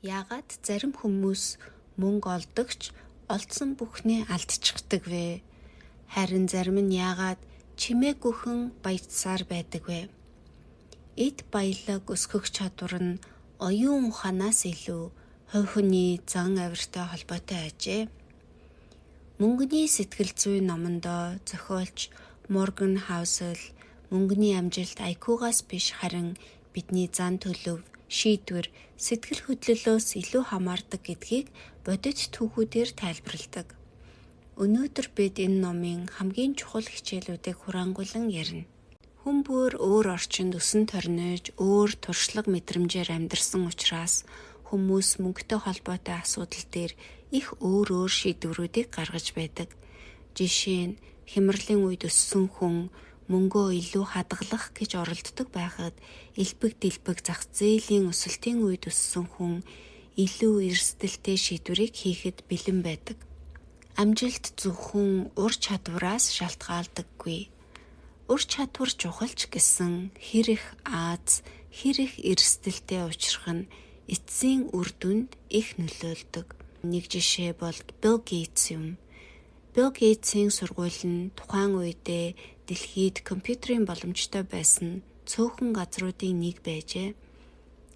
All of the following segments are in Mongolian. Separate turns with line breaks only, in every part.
Яагаад зарим хүмүүс мөнгө олдог ч олдсон бүхнээ алдчихдаг вэ? Харин зарим нь яагаад чимээгүйхэн баяжсаар байдаг вэ? Эд баялаг өсгөх чадвар нь оюун ухаанаас илүү хувь хүний зан авиртай холбоотой ажээ. Мөнгөний сэтгэл зүйн номондоо зохиолч Морган Хаусел мөнгөний амжилт IQ-гаас биш харин бидний зан төлөв, шийдвэр, сэтгэл хөдлөлөөс илүү хамаардаг гэдгийг бодит түүхүүдээр тайлбарладаг. Өнөөдөр бид энэ номын хамгийн чухал хичээлүүдийг хураангуйлан ярина. Хүн бүр өөр орчинд өсөн торнож, өөр туршлага мэдрэмжээр амьдарсан учраас хүмүүс мөнгөтэй холбоотой асуудал дээр их өөр өөр шийдвэрүүдийг гаргаж байдаг. Жишээ нь, хямралын үед өссөн хүн мөнгөө илүү хадгалах гэж оролддог байхад элбэг дэлбэг зах зээлийн өсөлтийн үед өссөн хүн илүү эрсдэлтэй шийдвэрийг хийхэд бэлэн байдаг. Амжилт зөвхөн ур чадвараас шалтгаалдаггүй. Ур чадвар чухал ч гэсэн хэр их аз, хэр их эрсдэлтэй учрах нь эцсийн үр дүнд их нөлөөлдөг. Нэг жишээ бол Билл Гейтс юм. Билл Гейтсийн сургууль нь тухайн үедээ дэлхийд компьютерийн боломжтой байсан цөөхөн газруудын нэг байжээ.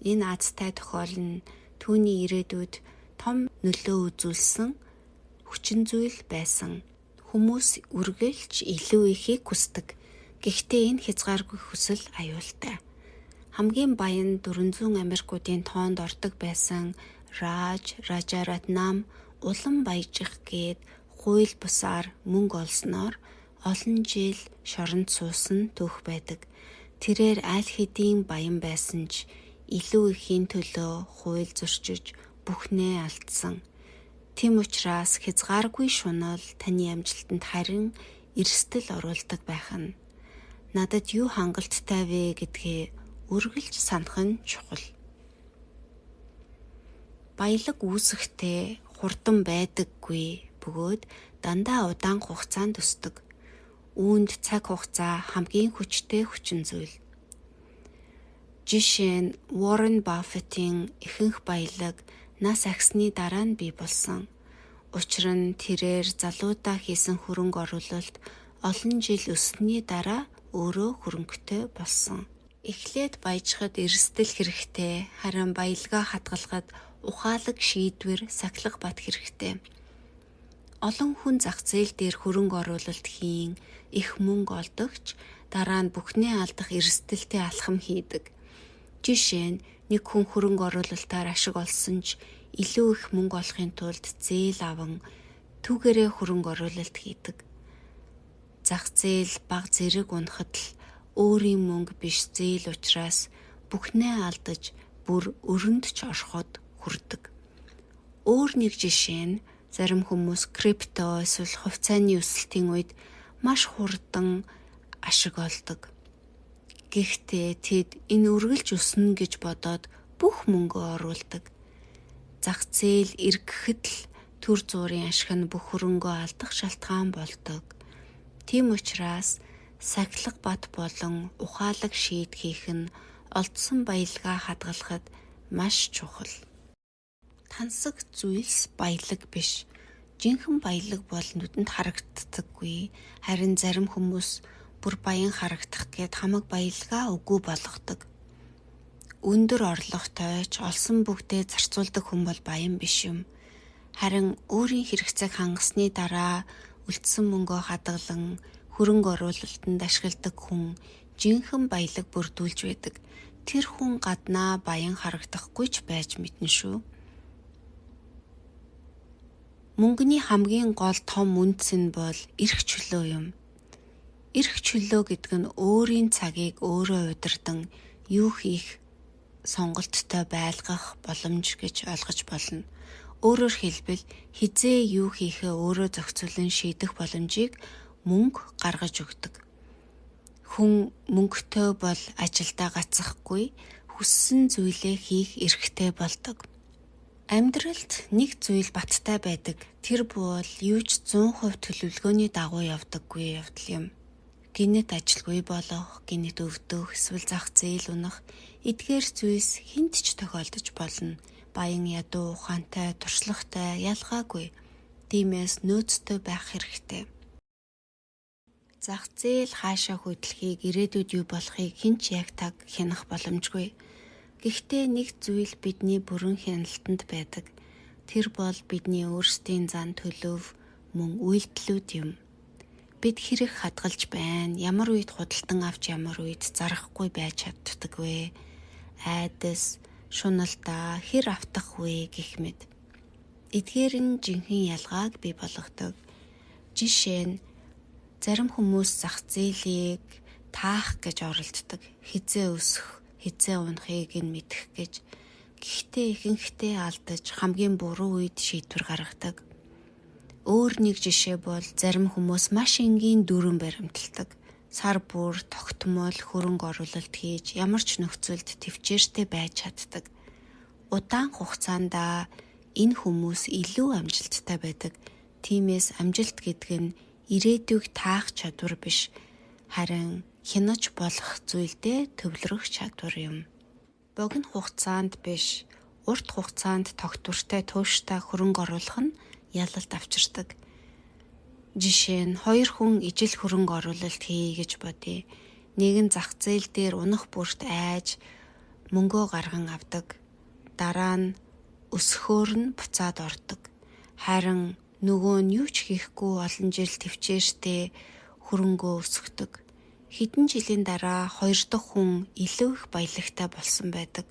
Энэ азтай тохиол нь түүний ирээдүйд том нөлөө үзүүлсэн хүчин зүйл байсан. Хүмүүс үргэлж илүү ихийг хүсдэг. Гэхдээ энэ хязгааргүй хүсэл аюултай. Хамгийн баян 400 Америкуудын тоонд ордог байсан Раж Раджаратнам улам баяжих гээд хууль бусаар мөнгө олсноор олон жил шоронд суусан түүх байдаг. Тэрээр аль хэдийн баян байсан ч илүү ихийн төлөө хууль зөрчиж бүхнээ алдсан. Тийм учраас хязгааргүй шунал таны амжилтанд харин эрсдэл оруулдаг байх нь. Надад юу хангалттай вэ гэдгээ үргэлж санах нь чухал. Баялаг үүсэхдээ хурдан байдаггүй бөгөөд дандаа удаан хугацаанд өсдөг. Үүнд цаг хугацаа хамгийн хүчтэй хүчин зүйл. Жишээ нь Уоррен Баффетийн ихэнх баялаг нас ахисны дараа нь бий болсон. Учир нь тэрээр залуудаа хийсэн хөрөнгө оруулалт олон жил өссөний дараа өөрөө хөрөнгөтэй болсон. Эхлээд баяжхад эрсдэл хэрэгтэй, харин баялгаа хадгалахад ухаалаг шийдвэр, сахилга бат хэрэгтэй. Олон хүн зах зээл дээр хөрөнгө оруулалт хийн, их мөнгө олдог ч дараа нь бүхнээ алдах эрсдэлтэй алхам хийдэг. Жишээ нь, нэг хүн хөрөнгө оруулалтаар ашиг олсон ч илүү их мөнгө олохын тулд зээл аван түүгээрээ хөрөнгө оруулалт хийдэг. Зах зээл бага зэрэг унахад л өөрийн мөнгө биш зээл учраас бүхнээ алдаж бүр өрөнд ч ороход хүрдэг. Өөр нэг жишээ нь зарим хүмүүс крипто эсвэл хувьцааны өсөлтийн үед маш хурдан ашиг олдог. Гэхдээ тэд энэ үргэлж өснө гэж бодоод бүх мөнгөө оруулдаг. Зах зээл эргэхэд л түр зуурын ашиг нь бүх хөрөнгөө алдах шалтгаан болдог. Тийм учраас сахилга бат болон ухаалаг шийд хийх нь олдсон баялгаа хадгалахад маш чухал. Тансаг зүйлс баялаг биш. Жинхэнэ баялаг бол нүдэнд харагддаггүй. Харин зарим хүмүүс бүр баян харагдах гээд хамаг баялгаа үгүй болгодог. Өндөр орлоготой ч олсон бүгдээ зарцуулдаг хүн бол баян биш юм. Харин өөрийн хэрэгцээг хангасны дараа үлдсэн мөнгөө хадгалан хөрөнгө оруулалтанд ашигладаг хүн жинхэнэ баялаг бүрдүүлж байдаг. Тэр хүн гаднаа баян харагдахгүй ч байж мэднэ шүү. Мөнгөний хамгийн гол том үндэс нь бол эрх чөлөө юм. Эрх чөлөө гэдэг нь өөрийн цагийг өөрөө удирдан юу хийх сонголттой байлгах боломж гэж ойлгож болно. Өөрөөр хэлбэл хэзээ юу хийхээ өөрөө зохицуулан шийдэх боломжийг мөнгө гаргаж өгдөг. Хүн мөнгөтэй бол ажилдаа гацахгүй, хүссэн зүйлээ хийх эрхтэй болдог. Амьдралд нэг зүйл баттай байдаг. Тэр бол юу ч 100% төлөвлөгөөний дагуу явдаггүй явдал юм. Гэнэт ажилгүй болох, гэнэт өвдөх, эсвэл зах зээл унах эдгээр зүйлс хэнд ч тохиолдож болно. Баян ядуу, ухаантай, туршлагатай ялгаагүй. Тиймээс нөөцтэй байх хэрэгтэй. Зах зээл хаашаа хөдлөхийг, ирээдүйд юу болохыг хэн ч яг таг хянах боломжгүй. Гэхдээ нэг зүйл бидний бүрэн хяналтанд байдаг. Тэр бол бидний өөрсдийн зан төлөв мөн үйлдэлүүд юм. Бид хэрэг хадгалж байна, ямар үед худалдан авч ямар үед зарахгүй байж чаддаг вэ? Айдас, шуналдаа хэр автах вэ гэх мэт. Эдгээр нь жинхэнэ ялгааг бий болгодог. Жишээ нь зарим хүмүүс зах зээлийг таах гэж оролддог. Хэзээ өсөх, хэзээ унахыг нь мэдэх гэж. Гэхдээ ихэнхдээ алдаж хамгийн буруу үед шийдвэр гаргадаг. Өөр нэг жишээ бол зарим хүмүүс маш энгийн дүрэм баримталдаг. Сар бүр тогтмол хөрөнгө оруулалт хийж ямар ч нөхцөлд тэвчээртэй байж чаддаг. Удаан хугацаанд энэ хүмүүс илүү амжилттай байдаг. Тиймээс амжилт гэдэг нь ирээдүйг таах чадвар биш, харин хянаж болох зүйлдээ төвлөрөх чадвар юм. Богино хугацаанд биш, урт хугацаанд тогтвортой тууштай хөрөнгө оруулах нь ялалт авчирдаг. Жишээ нь хоёр хүн ижил хөрөнгө оруулалт хийе гэж бодъё. Нэг нь зах зээл дээр унах бүрт айж мөнгөө гарган авдаг. Дараа нь өсөхөөр нь буцаад ордог. Харин нөгөө нь юу ч хийхгүй олон жил тэвчээртэй хөрөнгөө өсгөдөг. Хэдэн жилийн дараа хоёр дахь хүн илүү их баялагтай болсон байдаг.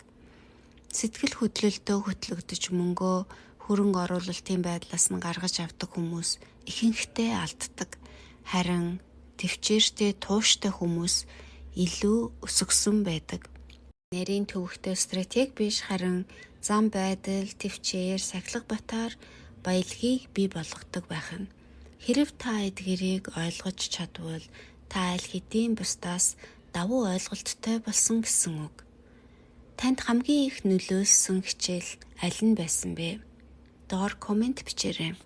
Сэтгэл хөдлөлтөө хөтлөгдөж мөнгөө хөрөнгө оруулалтын байдлаас нь гаргаж авдаг хүмүүс ихэнхдээ алддаг. Харин тэвчээртэй тууштай хүмүүс илүү өсгөсөн байдаг. Нарийн төвөгтэй стратеги биш, харин зам байдал, тэвчээр, сахилга батаар баялагийг бий болгодог байх нь. Хэрэв та эдгээрийг ойлгож чадвал та аль хэдийн бусдаас давуу ойлголттой болсон гэсэн үг. Танд хамгийн их нөлөөлсөн хичээл аль нь байсан бэ? Доор коммент бичээрэй.